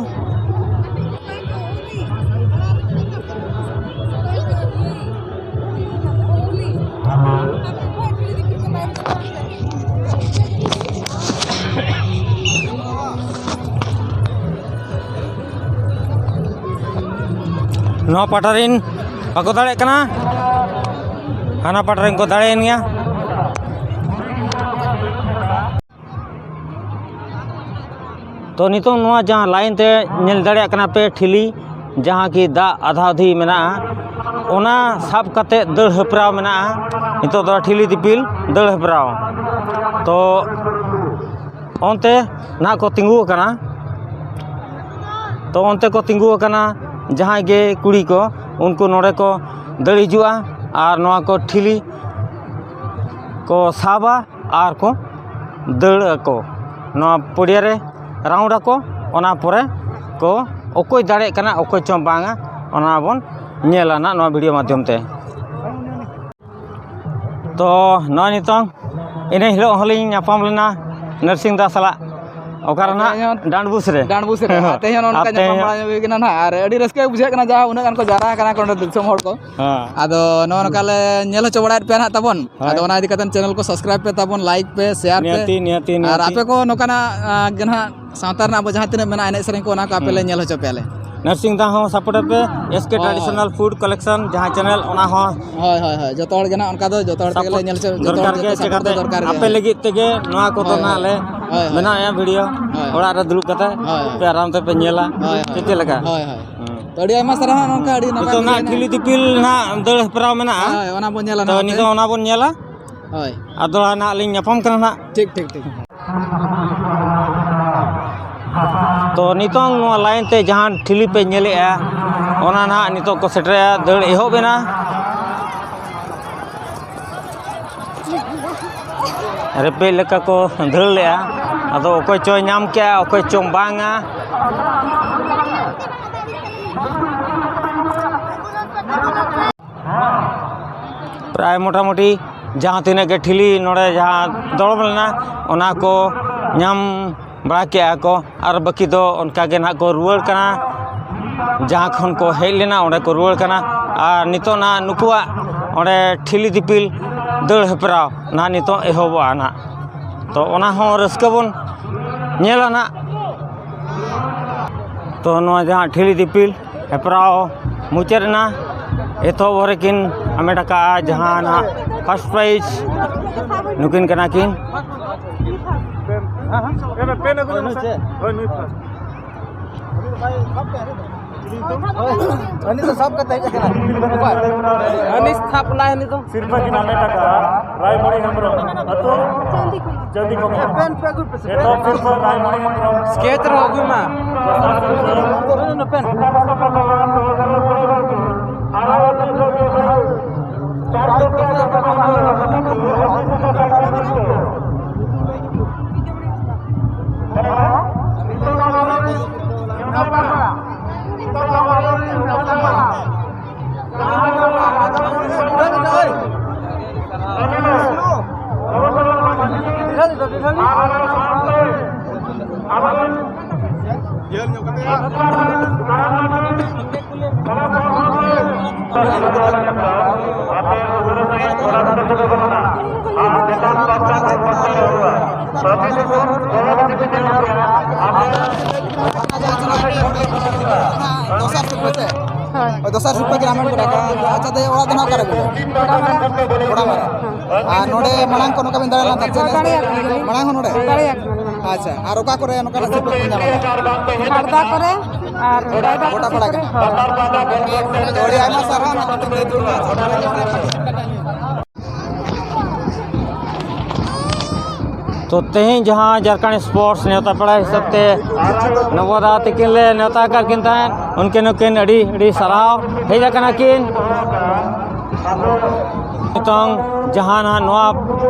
ᱱᱚᱣᱟ ᱯᱟᱴᱟ ᱨᱮᱱ ᱵᱟᱠᱚ ᱫᱟᱲᱮᱭᱟᱜ ᱠᱟᱱᱟ, ᱦᱟᱱᱟ ᱯᱟᱴᱟ ᱨᱮᱱ ᱠᱚ ᱫᱟᱲᱮᱭᱮᱱ ᱜᱮᱭᱟ᱾ ᱛᱚ ᱱᱤᱛᱚᱝ ᱱᱚᱣᱟ ᱡᱟᱦᱟᱸ line ᱛᱮ ᱧᱮᱞ ᱫᱟᱲᱮᱭᱟᱜ ᱠᱟᱱᱟ ᱯᱮ ᱴᱷᱤᱞᱤ, ᱡᱟᱦᱟᱸ ᱠᱤ ᱫᱟᱜ ᱟᱫᱷᱟ ᱟᱫᱷᱤ ᱢᱮᱱᱟᱜᱼᱟ, ᱚᱱᱟ ᱥᱟᱵ ᱠᱟᱛᱮ ᱫᱟᱹᱲ ᱦᱮᱯᱨᱟᱣ ᱢᱮᱱᱟᱜᱼᱟ᱾ ᱱᱤᱛᱚᱜ ᱫᱚ ᱴᱷᱤᱞᱤ ᱫᱤᱯᱤᱞ ᱫᱟᱹᱲ ᱦᱮᱯᱨᱟᱣ᱾ ᱛᱚ ᱚᱱᱛᱮ ᱱᱟᱦᱟᱜ ᱠᱚ ᱛᱤᱸᱜᱩ ᱟᱠᱟᱱᱟ᱾ ᱛᱚ ᱚᱱᱛᱮ ᱠᱚ ᱛᱤᱸᱜᱩ ᱟᱠᱟᱱᱟ ᱡᱟᱦᱟᱸᱭ ᱜᱮ ᱠᱩᱲᱤ ᱠᱚ, ᱩᱱᱠᱩ ᱱᱚᱰᱮ ᱠᱚ ᱫᱟᱹᱲ ᱦᱤᱡᱩᱜᱼᱟ ᱟᱨ ᱱᱚᱣᱟ ᱠᱚ ᱴᱷᱤᱞᱤ ᱠᱚ ᱥᱟᱵᱟ ᱟᱨ ᱠᱚ ᱫᱟᱹᱲ ᱟᱠᱚ᱾ ᱱᱚᱣᱟ ᱯᱚᱲᱤᱭᱟ ᱨᱮ ᱨᱟᱣᱩᱱᱰ ᱟᱠᱚ, ᱚᱱᱟ ᱯᱚᱨᱮ ᱠᱚ ᱚᱠᱚᱭ ᱫᱟᱲᱮᱭᱟᱜ ᱠᱟᱱᱟ, ᱚᱠᱚᱭ ᱪᱚᱝ ᱵᱟᱝᱟ, ᱚᱱᱟ ᱵᱚᱱ ᱧᱮᱞᱟ ᱱᱟᱜ ᱱᱚᱣᱟ ᱵᱷᱤᱰᱤᱭᱳ ᱢᱟᱫᱽᱫᱷᱚᱢ ᱛᱮ᱾ ᱛᱚ ᱱᱚᱜᱼᱚᱭ ᱱᱤᱛᱚᱝ, ᱤᱱᱟᱹ ᱦᱤᱞᱳᱜ ᱦᱚᱸᱞᱤᱧ ᱧᱟᱯᱟᱢ ᱞᱮᱱᱟ ᱱᱟᱨᱥᱤᱝ ᱫᱟ ᱥᱟᱞᱟᱜ, ᱚᱠᱟᱨᱮ ᱱᱟᱜ? ᱛᱮᱦᱮᱧ ᱦᱚᱸ ᱰᱟᱸᱰᱵᱩᱥ ᱨᱮ᱾ ᱰᱟᱸᱰᱵᱩᱥ ᱨᱮ᱾ ᱦᱮᱸ, ᱛᱮᱦᱮᱧ ᱦᱚᱸ ᱱᱚᱜᱼᱚ ᱟᱨ ᱱᱚᱝᱠᱟ ᱛᱮᱦᱮᱧ ᱧᱟᱯᱟᱢ ᱦᱚᱸ ᱵᱟᱲᱟ ᱦᱩᱭ ᱠᱟᱱᱟ ᱱᱟᱜ, ᱟᱨ ᱟᱹᱰᱤ ᱨᱟᱹᱥᱠᱟᱹ ᱵᱩᱡᱷᱟᱹᱜ ᱠᱟᱱᱟ, ᱡᱟᱦᱟᱸ ᱩᱱᱟᱹᱜ ᱜᱟᱱ ᱠᱚ ᱡᱟᱣᱨᱟ ᱟᱠᱟᱱᱟ ᱠᱚ ᱱᱚᱰᱮ ᱫᱤᱥᱚᱢ ᱦᱚᱲ ᱠᱚ᱾ ᱦᱮᱸ᱾ ᱟᱫᱚ ᱱᱚᱜᱼᱚ ᱱᱚᱝᱠᱟ ᱞᱮ ᱧᱮᱞ ᱦᱚᱪᱚ ᱵᱟᱲᱟᱭᱮᱫ ᱯᱮᱭᱟ ᱱᱟᱜ ᱛᱟᱵᱚᱱ᱾ ᱦᱳᱭ᱾ ᱟᱫᱚ ᱚᱱᱟ ᱤᱫᱤ ᱠᱟᱛᱮ ᱪᱮᱱᱮᱞ ᱠᱚ ᱥᱟᱵᱥᱠᱨᱟᱭᱤᱵ ᱯᱮ ᱛᱟᱵᱚᱱ, ᱞᱟᱭᱤᱠ ᱯᱮ, ᱥᱮᱭᱟᱨ ᱯᱮ᱾ ᱱᱤᱦᱟᱹᱛᱤ, ᱱᱤᱦᱟᱹᱛᱤ, ᱟᱨ ᱱᱤᱦᱟᱹᱛᱤ᱾ ᱟᱯᱮ ᱠᱚ ᱱᱚᱝᱠᱟᱱᱟᱜ, ᱟᱸ, ᱜᱮ ᱱᱟᱜ ᱥᱟᱶᱛᱟ ᱨᱮᱱᱟᱜ ᱟᱵᱚ ᱡᱟᱦᱟᱸ ᱛᱤᱱᱟᱹᱜ ᱢᱮᱱᱟᱜᱼᱟ, ᱮᱱᱮᱡ ᱥᱮᱨᱮᱧ ᱠᱚ, ᱚᱱᱟ ᱠᱚ ᱟᱯᱮ ᱞᱮ ᱦᱩᱸ᱾ ᱧᱮᱞ ᱦᱚᱪᱚ ᱯᱮᱭᱟᱞᱮ᱾ ᱱᱟᱨᱥᱤᱝ ᱫᱟ ᱦᱚᱸ ᱥᱟᱯᱳᱨᱴ ᱟᱯᱮ, ᱮᱥ ᱠᱮ ᱦᱳᱭ, ᱦᱳᱭ᱾ ᱴᱨᱟᱰᱤᱥᱚᱱᱟᱞ ᱯᱷᱩᱰ ᱠᱟᱞᱮᱠᱥᱚᱱ ᱡᱟᱦᱟᱸ ᱪᱮᱱᱮᱞ, ᱚᱱᱟ ᱦᱚᱸ ᱦᱳᱭ, ᱦᱳᱭ, ᱦᱳᱭ᱾ ᱡᱚᱛᱚ ᱦᱚᱲ ᱜᱮ ᱱᱟᱜ ᱚᱱᱠᱟ ᱫᱚ ᱡᱚᱛᱚ ᱦᱚᱲ ᱛᱮᱜᱮ ᱞᱮ ᱥᱟᱯᱳᱨᱴ ᱧᱮᱞ ᱦᱚᱪᱚ, ᱡᱚᱛᱚ ᱦᱚᱲ ᱫᱚᱨᱠᱟᱨ ᱜᱮ, ᱛᱮᱜᱮ ᱥᱟᱯᱳᱨᱴ ᱫᱚ ᱪᱮᱠᱟᱛᱮ ᱫᱚᱨᱠᱟᱨ ᱜᱮ᱾ ᱟᱯᱮ ᱞᱟᱹᱜᱤᱫ ᱛᱮᱜᱮ ᱱᱚᱣᱟ ᱠᱚᱫᱚ ᱦᱳᱭ, ᱱᱟᱜ ᱦᱳᱭ᱾ ᱞᱮ ᱦᱳᱭ, ᱦᱳᱭ᱾ ᱵᱮᱱᱟᱣᱮᱫᱼᱟ ᱵᱷᱤᱰᱤᱭᱳ᱾ ᱦᱳᱭ, ᱦᱳᱭ᱾ ᱚᱲᱟᱜ ᱨᱮ ᱫᱩᱲᱩᱵ ᱠᱟᱛᱮ ᱦᱳᱭ, ᱦᱳᱭ᱾ ᱟᱯᱮ ᱟᱨᱟᱢ ᱛᱮᱯᱮ ᱧᱮᱞᱟ᱾ ᱦᱳᱭ, ᱦᱳᱭ᱾ ᱥᱮ ᱪᱮᱫ ᱞᱮᱠᱟ? ᱦᱳᱭ, ᱦᱳᱭ᱾ ᱦᱩᱸ᱾ ᱛᱚ, ᱟᱹᱰᱤ ᱟᱭᱢᱟ ᱥᱟᱨᱦᱟᱣ, ᱱᱚᱝᱠᱟ ᱟᱹᱰᱤ ᱱᱟᱯᱟᱭ ᱱᱤᱛᱚᱜ ᱵᱩᱡᱷᱟᱹᱣ ᱱᱟᱜ ᱮᱱᱟ᱾ ᱴᱷᱤᱞᱤ ᱫᱤᱯᱤᱞ ᱱᱟᱜ ᱫᱟᱹᱲ ᱦᱮᱯᱨᱟᱣ ᱢᱮᱱᱟᱜᱼᱟ᱾ ᱦᱳᱭ, ᱚᱱᱟ ᱵᱚᱱ ᱧᱮᱞᱟ ᱛᱚ, ᱱᱟᱜ ᱱᱤᱛᱚᱜ ᱦᱟᱯᱮ᱾ ᱚᱱᱟ ᱵᱚᱱ ᱧᱮᱞᱟ᱾ ᱦᱳᱭ᱾ ᱟᱨ ᱫᱚᱦᱲᱟ ᱱᱟᱜ ᱞᱤᱧ ᱧᱟᱯᱟᱢ ᱠᱟᱱᱟ ᱱᱟᱜ᱾ ᱴᱷᱤᱠ, ᱴᱷᱤᱠ, ᱴᱷᱤᱠ᱾ ᱛᱚ, ᱱᱤᱛᱚᱝ ᱱᱚᱣᱟ ᱞᱟᱭᱤᱱ ᱛᱮ ᱡᱟᱦᱟᱸ ᱴᱷᱤᱞᱤ ᱯᱮ ᱧᱮᱞᱮᱜᱼᱟ, ᱚᱱᱟ ᱱᱟᱦᱟᱜ ᱱᱤᱛᱚᱜ ᱠᱚ ᱥᱮᱴᱮᱨᱮᱜᱼᱟ, ᱫᱟᱹᱲ ᱮᱦᱚᱵ ᱮᱱᱟ᱾ ᱨᱮᱯᱮᱡ ᱞᱮᱠᱟ ᱠᱚ ᱫᱟᱹᱲ ᱞᱮᱜᱼᱟ, ᱟᱫᱚ ᱚᱠᱚᱭ ᱪᱚᱭ ᱧᱟᱢ ᱠᱮᱜᱼᱟ, ᱚᱠᱚᱭ ᱪᱚᱝ ᱵᱟᱝᱟ᱾ ᱯᱨᱟᱭ ᱢᱚᱴᱟᱢᱩᱴᱤ ᱡᱟᱦᱟᱸ ᱛᱤᱱᱟᱹᱜ ᱜᱮ ᱴᱷᱤᱞᱤ ᱱᱚᱰᱮ ᱡᱟᱦᱟᱸ ᱫᱚᱲᱚᱢ ᱞᱮᱱᱟ, ᱚᱱᱟ ᱠᱚ ᱧᱟᱢ ᱵᱟᱲᱟ ᱠᱮᱜᱼᱟ ᱠᱚ, ᱟᱨ ᱵᱟᱹᱠᱤ ᱫᱚ ᱚᱱᱠᱟ ᱜᱮ ᱱᱟᱦᱟᱜ ᱠᱚ ᱨᱩᱣᱟᱹᱲ ᱠᱟᱱᱟ᱾ ᱡᱟᱦᱟᱸ ᱠᱷᱚᱱ ᱠᱚ ᱦᱮᱡ ᱞᱮᱱᱟ, ᱚᱸᱰᱮ ᱠᱚ ᱨᱩᱣᱟᱹᱲ ᱠᱟᱱᱟ᱾ ᱟᱨ ᱱᱤᱛᱚᱜ ᱱᱟᱦᱟᱜ ᱱᱩᱠᱩᱣᱟᱜ ᱚᱸᱰᱮ ᱴᱷᱤᱞᱤ ᱫᱤᱯᱤᱞ ᱫᱟᱹᱲ ᱦᱮᱯᱨᱟᱣ ᱱᱟᱦᱟᱜ ᱱᱤᱛᱚᱜ ᱮᱦᱚᱵᱚᱜᱼᱟ ᱱᱟᱦᱟᱜ᱾ ᱛᱚ, ᱚᱱᱟ ᱦᱚᱸ ᱨᱟᱹᱥᱠᱟᱹ ᱵᱚᱱ ᱧᱮᱞᱟ ᱱᱟᱦᱟᱜ᱾ ᱛᱚ, ᱱᱚᱣᱟ ᱡᱟᱦᱟᱸ ᱴᱷᱤᱞᱤ ᱫᱤᱯᱤᱞ ᱦᱮᱯᱨᱟᱣ ᱢᱩᱪᱟᱹᱫ ᱮᱱᱟ᱾ ᱮᱛᱚᱦᱚᱵ ᱨᱮᱠᱤᱱ ᱦᱟᱢᱮᱴ ᱟᱠᱟᱫᱼᱟ ᱡᱟᱦᱟᱸ ᱱᱟᱦᱟᱜ ᱯᱷᱟᱥᱴ ᱯᱨᱟᱭᱤᱡᱽ, ᱱᱩᱠᱤᱱ ᱠᱟᱱᱟ ᱠᱤᱱ᱾ ᱦᱮᱸ, ᱦᱮᱸ, ᱯᱮᱱ ᱟᱹᱜᱩ ᱞᱮᱢᱮ ᱥᱮ᱾ ᱦᱳᱭ, ᱱᱩᱭ ᱯᱷᱟᱥᱴ᱾ ᱦᱟᱹᱱᱤ ᱫᱚ ᱥᱟᱵ ᱠᱟᱛᱮ ᱦᱮᱡ ᱟᱠᱟᱱᱟ᱾ ᱚᱠᱚᱭ? ᱦᱟᱹᱱᱤ ᱥᱟᱵ ᱞᱟᱭ ᱦᱟᱹᱱᱤ ᱫᱚ᱾ ᱥᱤᱨᱯᱟᱹ ᱠᱤᱱ ᱦᱟᱢᱮᱴ ᱟᱠᱟᱫᱼᱟ ᱨᱟᱭᱢᱚᱬᱤ ᱦᱮᱢᱵᱨᱚᱢ, ᱟᱹᱛᱩ ᱪᱟᱸᱫᱤ ᱠᱷᱚᱱ᱾ ᱯᱮᱱ ᱯᱮ ᱟᱹᱜᱩᱭ ᱯᱮᱥᱮ, ᱯᱮᱱ᱾ ᱮᱛᱚᱦᱚᱵ ᱥᱤᱨᱯᱟᱹ ᱨᱟᱭᱢᱚᱬᱤ ᱦᱮᱢᱵᱨᱚᱢ᱾ ᱥᱠᱮᱪ ᱨᱮᱦᱚᱸ ᱟᱹᱜᱩᱭ ᱢᱟ᱾ ᱫᱚᱥᱟᱨ ᱥᱤᱨᱯᱟᱹ ᱯᱮᱱ᱾ ᱫᱚᱥᱟᱨ ᱥᱤᱨᱯᱟᱹ ᱥᱮ? ᱦᱳᱭ᱾ ᱦᱳᱭ, ᱫᱚᱥᱟᱨ ᱥᱤᱨᱯᱟᱹ ᱜᱮ ᱦᱟᱢᱮᱴ ᱜᱚᱫ ᱟᱠᱟᱫᱼᱟ᱾ ᱟᱪᱪᱷᱟ, ᱫᱟᱹᱭ, ᱚᱲᱟᱜ ᱫᱚ ᱱᱟᱦᱟᱜ ᱚᱠᱟᱨᱮ ᱵᱚᱞᱮ? ᱜᱚᱰᱟ ᱢᱟᱨᱟᱝ᱾ ᱟᱨ ᱱᱚᱰᱮ ᱢᱟᱲᱟᱝ ᱠᱷᱚᱱ ᱱᱚᱝᱠᱟ ᱵᱮᱱ ᱫᱟᱲᱮ ᱞᱮᱱ ᱛᱟᱦᱮᱸᱫ ᱥᱮ ᱱᱮᱥ? ᱫᱟᱲᱮᱭᱟᱜ ᱠᱟᱱᱟ᱾ ᱢᱟᱲᱟᱝ ᱦᱚᱸ ᱱᱚᱰᱮ? ᱫᱟᱲᱮᱭᱟᱜ ᱠᱟᱱᱟ᱾ ᱟᱪᱪᱷᱟ, ᱟᱨ ᱚᱠᱟ ᱠᱚᱨᱮ ᱱᱚᱝᱠᱟᱱᱟᱜ ᱥᱤᱨᱯᱟᱹ ᱠᱚ ᱧᱟᱢ ᱟᱠᱟᱫᱟ? ᱦᱟᱨᱫᱟ ᱠᱚᱨᱮ ᱟᱨ ᱜᱚᱴᱟ ᱯᱟᱲᱟ ᱜᱮ? ᱦᱳᱭ᱾ ᱛᱚ, ᱟᱹᱰᱤ ᱟᱭᱢᱟ ᱥᱟᱨᱦᱟᱣ ᱱᱟᱦᱟᱜ ᱱᱤᱛᱚᱜ ᱫᱚ ᱫᱩᱲᱩᱵ ᱢᱟ᱾ ᱛᱚ, ᱛᱮᱦᱮᱧ ᱡᱟᱦᱟᱸ ᱡᱷᱟᱲᱠᱷᱚᱸᱰ ᱥᱯᱳᱨᱴᱥ ᱱᱮᱣᱛᱟ ᱯᱮᱲᱟ ᱦᱤᱥᱟᱹᱵ ᱛᱮ ᱱᱚᱵᱚᱫᱟ ᱛᱤᱠᱤᱱ ᱞᱮ ᱱᱮᱣᱛᱟ ᱟᱠᱟᱫ ᱠᱤᱱ ᱛᱟᱦᱮᱸᱫ, ᱩᱱᱠᱤᱱ ᱦᱚᱸᱠᱤᱱ ᱟᱹᱰᱤ, ᱟᱹᱰᱤ ᱥᱟᱨᱦᱟᱣ ᱦᱮᱡ ᱟᱠᱟᱱᱟ ᱠᱤᱱ᱾ ᱱᱤᱛᱚᱝ ᱡᱟᱦᱟᱸ ᱱᱟᱦᱟᱜ ᱱᱚᱣᱟ,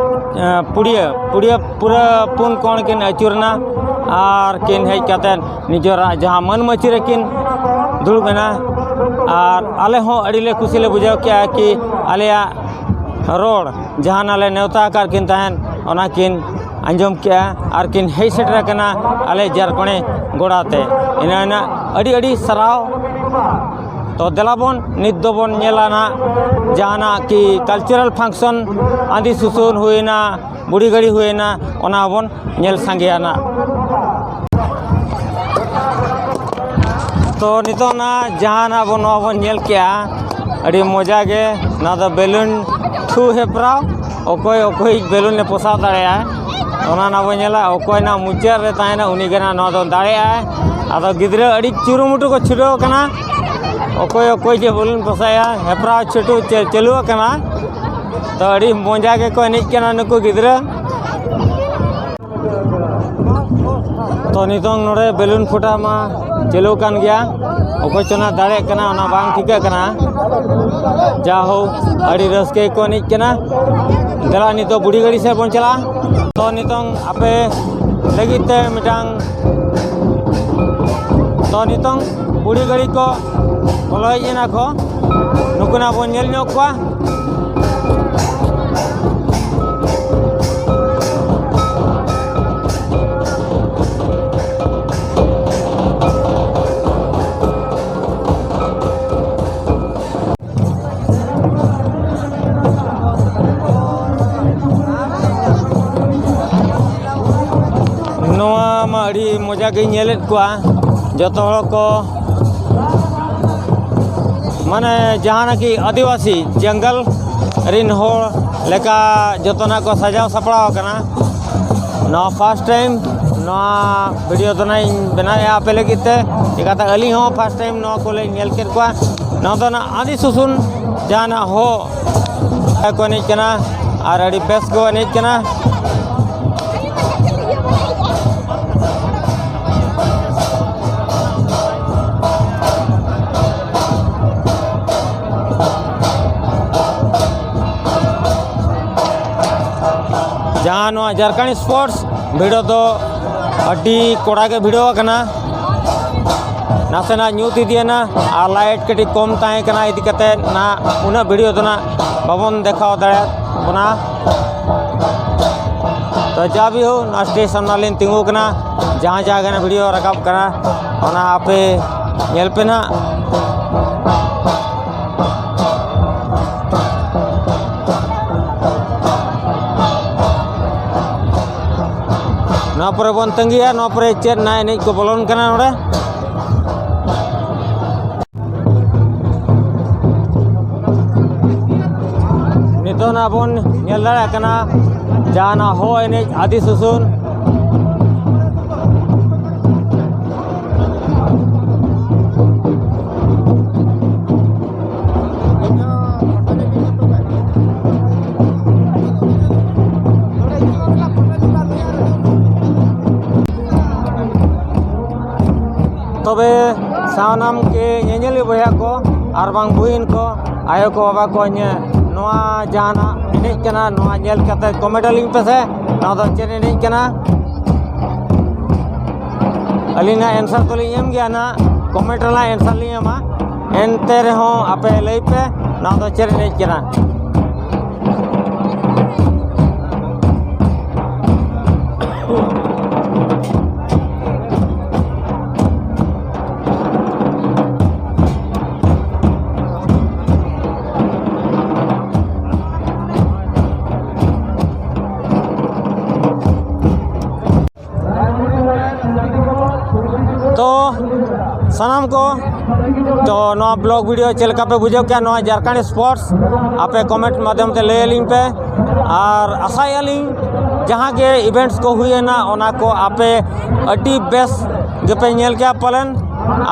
ᱮ, ᱯᱩᱲᱤᱭᱟᱹ, ᱯᱩᱲᱤᱭᱟᱹ ᱯᱩᱨᱟᱹ ᱯᱩᱱ ᱠᱚᱬ ᱠᱤᱱ ᱟᱹᱪᱩᱨᱮᱱᱟ ᱟᱨ ᱠᱤᱱ ᱦᱮᱡ ᱠᱟᱛᱮᱫ ᱱᱤᱡᱮᱨᱟᱜ ᱡᱟᱦᱟᱸ ᱢᱟᱹᱱ ᱢᱟᱹᱪᱤ ᱨᱮᱠᱤᱱ ᱫᱩᱲᱩᱵ ᱮᱱᱟ᱾ ᱟᱨ ᱟᱞᱮ ᱦᱚᱸ ᱟᱹᱰᱤ ᱞᱮ ᱠᱩᱥᱤ ᱞᱮ ᱵᱩᱡᱷᱟᱹᱣ ᱠᱮᱜᱼᱟ ᱠᱤ ᱟᱞᱮᱭᱟᱜ ᱨᱚᱲ, ᱡᱟᱦᱟᱱᱟᱜ ᱞᱮ ᱱᱮᱣᱛᱟ ᱟᱠᱟᱫ ᱠᱤᱱ ᱛᱟᱦᱮᱸᱫ, ᱚᱱᱟ ᱠᱤᱱ ᱟᱸᱡᱚᱢ ᱠᱮᱜᱼᱟ ᱟᱨ ᱠᱤᱱ ᱦᱮᱡ ᱥᱮᱴᱮᱨ ᱟᱠᱟᱱᱟ ᱟᱞᱮ ᱡᱟᱨᱠᱚᱬᱮ ᱜᱚᱲᱟ ᱛᱮ᱾ ᱤᱱᱟᱹ ᱨᱮᱱᱟᱜ ᱟᱹᱰᱤ ᱟᱹᱰᱤ ᱥᱟᱨᱦᱟᱣ᱾ ᱛᱚ ᱫᱮᱞᱟ ᱵᱚᱱ ᱱᱤᱛ ᱫᱚᱵᱚᱱ ᱧᱮᱞᱟ ᱱᱟᱜ ᱡᱟᱦᱟᱱᱟᱜ ᱠᱤ cultural function, ᱟᱸᱫᱤ ᱥᱩᱥᱩᱱ ᱦᱩᱭᱮᱱᱟ, ᱵᱩᱲᱦᱤ ᱜᱟᱹᱲᱤ ᱦᱩᱭᱮᱱᱟ, ᱚᱱᱟ ᱦᱚᱸᱵᱚᱱ ᱧᱮᱞ ᱥᱟᱸᱜᱮᱭᱟ ᱱᱟᱜ᱾ ᱛᱚ ᱱᱤᱛᱚᱜ ᱱᱟᱜ ᱡᱟᱦᱟᱸ ᱱᱟᱜ ᱵᱚᱱ, ᱱᱚᱣᱟ ᱵᱚᱱ ᱧᱮᱞ ᱠᱮᱜᱼᱟ, ᱟᱹᱰᱤ ᱢᱚᱡᱟ ᱜᱮ᱾ ᱱᱚᱣᱟ ᱫᱚ ᱵᱮᱞᱩᱱ ᱛᱷᱩ ᱦᱮᱯᱨᱟᱣ, ᱚᱠᱚᱭ ᱚᱠᱚᱭ ᱵᱮᱞᱩᱱ ᱮ ᱯᱚᱥᱟᱣ ᱫᱟᱲᱮᱭᱟᱜᱼᱟ᱾ ᱚᱱᱟ ᱱᱟ ᱵᱚ ᱧᱮᱞᱟ, ᱚᱠᱚᱭ ᱱᱟ ᱢᱩᱪᱟᱹᱫ ᱨᱮ ᱛᱟᱦᱮᱱᱟ, ᱩᱱᱤ ᱜᱮ ᱱᱟ ᱱᱚᱣᱟ ᱫᱚ ᱫᱟᱲᱮᱭᱟᱜᱼᱟᱭ᱾ ᱟᱫᱚ ᱜᱤᱫᱽᱨᱟᱹ ᱟᱹᱰᱤ ᱪᱩᱨᱩᱢᱩᱴᱩ ᱠᱚ ᱪᱷᱩᱴᱟᱹᱣ ᱠᱟᱱᱟ, ᱚᱠᱚᱭ ᱚᱠᱚᱭ ᱡᱮ ᱵᱚᱞᱚᱱ ᱯᱚᱥᱟᱭᱟ, ᱦᱮᱯᱨᱟᱣ ᱪᱷᱩᱴᱩ ᱪᱟᱹ-, ᱪᱟᱹᱞᱩ ᱟᱠᱟᱱᱟ᱾ ᱛᱚ, ᱟᱹᱰᱤ ᱢᱚᱡᱟ ᱜᱮᱠᱚ ᱮᱱᱮᱡ ᱠᱟᱱᱟ ᱱᱩᱠᱩ ᱜᱤᱫᱽᱨᱟᱹ᱾ ᱛᱚ, ᱱᱤᱛᱚᱝ ᱱᱚᱰᱮ ᱵᱮᱞᱩᱱ ᱯᱷᱩᱴᱟᱹᱣ ᱢᱟ ᱪᱟᱹᱞᱩ ᱠᱟᱱ ᱜᱮᱭᱟ᱾ ᱚᱠᱚᱭ ᱪᱚ ᱱᱟᱜ ᱫᱟᱲᱮᱭᱟᱜ ᱠᱟᱱᱟ, ᱚᱱᱟ ᱵᱟᱝ ᱴᱷᱤᱠᱟᱹᱜ ᱠᱟᱱᱟ᱾ ᱡᱟ ᱦᱳᱠ, ᱟᱹᱰᱤ ᱨᱟᱹᱥᱠᱟᱹ ᱜᱮᱠᱚ ᱮᱱᱮᱡ ᱠᱟᱱᱟ᱾ ᱫᱮᱞᱟ, ᱱᱤᱛᱚᱜ ᱵᱩᱲᱦᱤ ᱜᱟᱹᱲᱤ ᱥᱮᱫ ᱵᱚᱱ ᱪᱟᱞᱟᱜᱼᱟ᱾ ᱛᱚ, ᱱᱤᱛᱚᱝ ᱟᱯᱮ ᱞᱟᱹᱜᱤᱫ ᱛᱮ ᱢᱤᱫᱴᱟᱝ, ᱛᱚ, ᱱᱤᱛᱚᱝ ᱵᱩᱲᱦᱤ ᱜᱟᱹᱲᱤ ᱠᱚ ᱵᱚᱞᱚ ᱦᱮᱡ ᱮᱱᱟ ᱠᱚ᱾ ᱱᱩᱠᱩ ᱱᱟᱜ ᱵᱚᱱ ᱧᱮᱞ ᱧᱚᱜ ᱠᱚᱣᱟ᱾ ᱱᱚᱣᱟ ᱢᱟ ᱟᱹᱰᱤ ᱢᱚᱡᱟ ᱜᱤᱧ ᱧᱮᱞᱮᱫ ᱠᱚᱣᱟ, ᱡᱚᱛᱚ ᱦᱚᱲ ᱠᱚ, ᱢᱟᱱᱮ, ᱡᱟᱦᱟᱸ ᱱᱟᱠᱤ ᱟᱹᱫᱤᱵᱟᱹᱥᱤ ᱡᱟᱝᱜᱟᱞ ᱨᱤᱱ ᱦᱚᱲ ᱞᱮᱠᱟ ᱡᱚᱛᱚᱱᱟᱜ ᱠᱚ ᱥᱟᱡᱟᱣ ᱥᱟᱯᱲᱟᱣ ᱟᱠᱟᱱᱟ᱾ ᱱᱚᱣᱟ first time ᱱᱚᱣᱟ video ᱫᱚ ᱱᱟᱜ ᱤᱧ ᱵᱮᱱᱟᱣᱮᱫᱼᱟ ᱟᱯᱮ ᱞᱟᱹᱜᱤᱫ ᱛᱮ, ᱪᱤᱠᱟᱹᱛᱮ ᱟᱹᱞᱤᱧ ᱦᱚᱸ first time ᱱᱚᱣᱟ ᱠᱚᱞᱮ ᱧᱮᱞ ᱠᱮᱫ ᱠᱚᱣᱟ᱾ ᱱᱚᱣᱟ ᱫᱚ ᱱᱟᱜ ᱟᱹᱰᱤ ᱥᱩᱥᱩᱱ ᱡᱟᱦᱟᱱᱟᱜ ᱦᱚᱸ ᱠᱚ ᱮᱱᱮᱡ ᱠᱟᱱᱟ ᱟᱨ ᱟᱹᱰᱤ ᱵᱮᱥ ᱠᱚ ᱮᱱᱮᱡ ᱠᱟᱱᱟ᱾ ᱡᱟᱦᱟᱸ ᱱᱚᱣᱟ ᱡᱷᱟᱨᱠᱷᱚᱸᱰ sports video ᱫᱚ ᱟᱹᱰᱤ ᱠᱚᱲᱟ ᱜᱮ video ᱟᱠᱟᱱᱟ᱾ ᱱᱟᱥᱮᱱᱟᱜ ᱧᱩᱛ ᱤᱫᱤᱭᱮᱱᱟ ᱟᱨ light ᱠᱟᱹᱴᱤᱡ ᱠᱚᱢ ᱛᱟᱦᱮᱸ ᱠᱟᱱᱟ, ᱤᱫᱤ ᱠᱟᱛᱮ ᱱᱟ ᱩᱱᱟᱹᱜ video ᱫᱚ ᱱᱟᱜ ᱵᱟᱵᱚᱱ ᱫᱮᱠᱷᱟᱣ ᱫᱟᱲᱮᱭᱟᱜ ᱵᱚᱱᱟ᱾ ᱛᱚ ᱡᱟ ᱵᱤ ᱦᱳ, ᱱᱚᱣᱟ stage ᱥᱟᱢᱱᱟ ᱞᱤᱧ ᱛᱤᱸᱜᱩ ᱠᱟᱱᱟ, ᱡᱟᱦᱟᱸ ᱡᱟᱦᱟᱸ ᱜᱮ video ᱨᱟᱠᱟᱵ ᱠᱟᱱᱟ, ᱚᱱᱟ ᱟᱯᱮ ᱧᱮᱞ ᱯᱮ ᱱᱟᱜ᱾ ᱱᱚᱣᱟ ᱯᱚᱨᱮ ᱵᱚᱱ ᱛᱟᱺᱜᱤᱭᱟ, ᱱᱚᱣᱟ ᱯᱚᱨᱮ ᱪᱮᱫ ᱱᱟ ᱮᱱᱮᱡ ᱠᱚ ᱵᱚᱞᱚᱱ ᱠᱟᱱᱟ ᱱᱚᱰᱮ᱾ ᱱᱤᱛᱚᱜ ᱱᱟᱜ ᱵᱚᱱ ᱧᱮᱞ ᱫᱟᱲᱮᱭᱟᱜ ᱠᱟᱱᱟ, ᱡᱟᱦᱟᱱᱟᱜ ᱦᱚ ᱮᱱᱮᱡ ᱟᱹᱫᱤ ᱥᱩᱥᱩᱱ᱾ ᱛᱚᱵᱮ ᱥᱟᱱᱟᱢ ᱜᱮ ᱧᱮᱧᱮᱞᱤᱭᱟᱹ ᱵᱚᱭᱦᱟ ᱠᱚ ᱟᱨ ᱵᱟᱝ ᱵᱩᱦᱤᱱ ᱠᱚ, ᱟᱭᱳ ᱠᱚ, ᱵᱟᱵᱟ ᱠᱚ, ᱧᱮ-, ᱱᱚᱣᱟ ᱡᱟᱦᱟᱱᱟᱜ ᱮᱱᱮᱡ ᱠᱟᱱᱟ, ᱱᱚᱣᱟ ᱧᱮᱞ ᱠᱟᱛᱮ comment ᱟᱹᱞᱤᱧ ᱯᱮ ᱥᱮ, ᱱᱚᱣᱟ ᱫᱚ ᱪᱮᱫ ᱮᱱᱮᱡ ᱠᱟᱱᱟ? ᱟᱹᱞᱤᱧ ᱱᱟᱜ answer ᱫᱚᱞᱤᱧ ᱮᱢ ᱜᱮᱭᱟ ᱱᱟᱜ, comment ᱨᱮᱱᱟᱜ answer ᱞᱤᱧ ᱮᱢᱟ᱾ ᱮᱱᱛᱮ ᱨᱮᱦᱚᱸ ᱟᱯᱮ ᱞᱟᱹᱭ ᱯᱮ, ᱱᱚᱣᱟ ᱫᱚ ᱪᱮᱫ ᱮᱱᱮᱡ ᱠᱟᱱᱟ? ᱛᱚ ᱥᱟᱱᱟᱢ ᱠᱚ, ᱛᱚ ᱱᱚᱣᱟ vlog video ᱪᱮᱫ ᱞᱮᱠᱟ ᱯᱮ ᱵᱩᱡᱷᱟᱹᱣ ᱠᱮᱜᱼᱟ ᱱᱚᱣᱟ ᱡᱷᱟᱨᱠᱷᱚᱸᱰ sports? ᱟᱯᱮ comment ᱢᱟᱫᱽᱫᱷᱚᱢ ᱛᱮ ᱞᱟᱹᱭ ᱟᱹᱞᱤᱧ ᱯᱮ᱾ ᱟᱨ ᱟᱥᱟᱭᱮᱫᱼᱟ ᱞᱤᱧ ᱡᱟᱦᱟᱸ ᱜᱮ events ᱠᱚ ᱦᱩᱭᱮᱱᱟ, ᱚᱱᱟ ᱠᱚ ᱟᱯᱮ ᱟᱹᱰᱤ ᱵᱮᱥ ᱜᱮᱯᱮ ᱧᱮᱞ ᱠᱮᱜᱼᱟ ᱯᱟᱞᱮᱱ᱾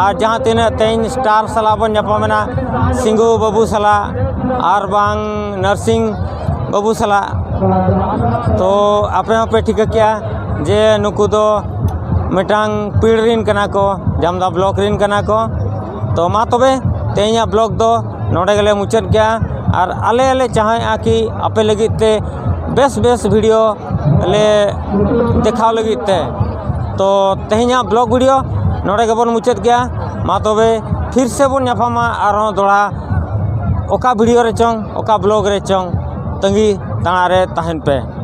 ᱟᱨ ᱡᱟᱦᱟᱸ ᱛᱤᱱᱟᱹᱜ ᱛᱮᱦᱮᱧ star ᱥᱟᱞᱟᱜ ᱵᱚᱱ ᱧᱟᱯᱟᱢᱮᱱᱟ, ᱥᱤᱝᱜᱩ ᱵᱟᱹᱵᱩ ᱥᱟᱞᱟᱜ ᱟᱨ ᱵᱟᱝ ᱱᱟᱨᱥᱤᱝ ᱵᱟᱹᱵᱩ ᱥᱟᱞᱟᱜ, ᱛᱚ ᱟᱯᱮ ᱦᱚᱸᱯᱮ ᱴᱷᱤᱠᱟᱹ ᱠᱮᱜᱼᱟ ᱡᱮ ᱱᱩᱠᱩ ᱫᱚ ᱢᱤᱫᱴᱟᱝ ᱯᱤᱲ ᱨᱤᱱ ᱠᱟᱱᱟ ᱠᱚ, ᱡᱟᱢᱫᱟ block ᱨᱤᱱ ᱠᱟᱱᱟ ᱠᱚ᱾ ᱛᱚ ᱢᱟ ᱛᱚᱵᱮ ᱛᱮᱦᱮᱧᱟᱜ vlog ᱫᱚ ᱱᱚᱰᱮ ᱜᱮᱞᱮ ᱢᱩᱪᱟᱹᱫ ᱠᱮᱜᱼᱟ᱾ ᱟᱨ ᱟᱞᱮ ᱞᱮ ᱪᱟᱦᱟᱣᱮᱫᱼᱟ ᱠᱤ ᱟᱯᱮ ᱞᱟᱹᱜᱤᱫ ᱛᱮ ᱵᱮᱥ ᱵᱮᱥ video ᱞᱮ ᱫᱮᱠᱷᱟᱣ ᱞᱟᱹᱜᱤᱫ ᱛᱮ᱾ ᱛᱚ ᱛᱮᱦᱮᱧᱟᱜ vlog video ᱱᱚᱰᱮ ᱜᱮᱵᱚᱱ ᱢᱩᱪᱟᱹᱫ ᱠᱮᱜᱼᱟ᱾ ᱢᱟ ᱛᱚᱵᱮ ᱯᱷᱤᱨ ᱥᱮ ᱵᱚᱱ ᱧᱟᱯᱟᱢᱟ ᱟᱨᱦᱚᱸ ᱫᱚᱦᱲᱟ, ᱚᱠᱟ video ᱨᱮ ᱪᱚᱝ, ᱚᱠᱟ vlog ᱨᱮ ᱪᱚᱝ᱾ ᱛᱟᱺᱜᱤ ᱛᱟᱲᱟ ᱨᱮ ᱛᱟᱦᱮᱱ ᱯᱮ᱾